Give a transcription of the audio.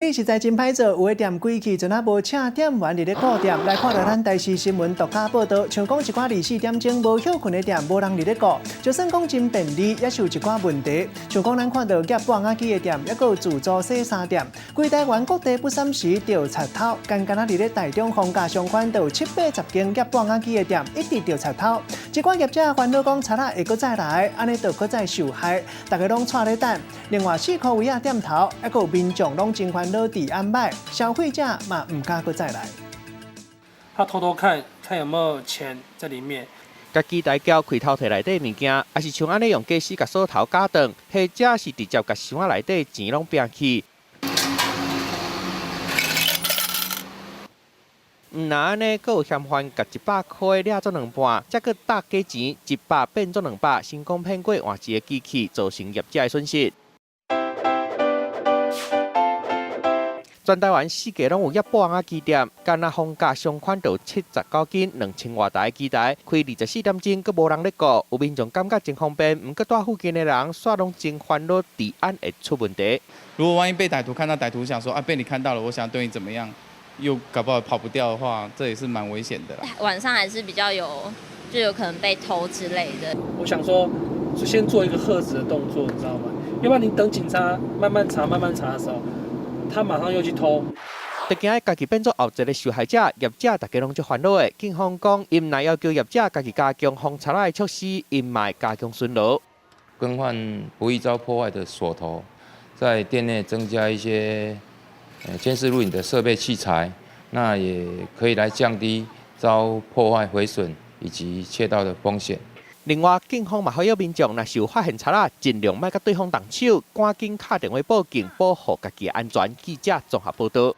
實在真歹做，有的店關去，陣仔無請店員佇咧顧店。來看著咱台視新聞獨家報道，像講一寡24點鐘無歇睏的店，無人佇咧顧，就算講真便利，也是有一寡問題。像講咱看著夾蚌仔機的店，抑閣有自助洗衫店，規台灣各地不三時著賊偷，干焦佇咧台中房價上懸，就有七八十間夾蚌仔機的店一直著賊偷。一寡業者煩惱講，賊仔會閣再來，按呢就閣再受害，逐家攏掣咧等。另外四箍圍仔店頭，抑閣有民眾攏真煩惱治安䆀，消費者嘛毋敢閣再來。他偷偷看看有沒有錢在裡面。共機台撬開偷提內底物件，抑是像按呢用家私共鎖頭絞斷，或者是直接共箱仔內底錢攏拚去。毋若按呢，閣有嫌犯共100箍掠做兩半，才閣搭假錢100變做200，成功騙過換一個機器，造成業者的損失。全台灣四界攏有夾蚌仔機店，干焦房價上懸著79間2000外台機台，開24點鐘，閣無人咧顧，有民眾感覺真方便，毋過蹛附近的人煞攏真煩惱，治安會出問題。如果萬一被歹徒看到，歹徒想說啊，被你看到了，我想對你怎麼樣，又搞不好跑不掉的話，這也是蠻危險的啦。晚上還是比較有，就有可能被偷之類的。我想說，就先做一個嚇阻的動作，你知道嗎？要不然你等警察慢慢查、慢慢查的時候，他馬上又去偷。著驚家己變做後一个受害者，業者逐家攏足煩惱的。警方講，𪜶若要求業者家己加強防賊仔的措施，𪜶嘛會加強巡邏，更換不易遭破壞的鎖頭，在店內增加一些監視錄影的設備器材，那也可以來降低遭破壞、毀損以及竊盜的風險。另外，警方嘛呼籲民眾，若是有發現賊仔，盡量莫共對方動手，趕緊敲電話報警，保護家己的安全。記者綜合報導。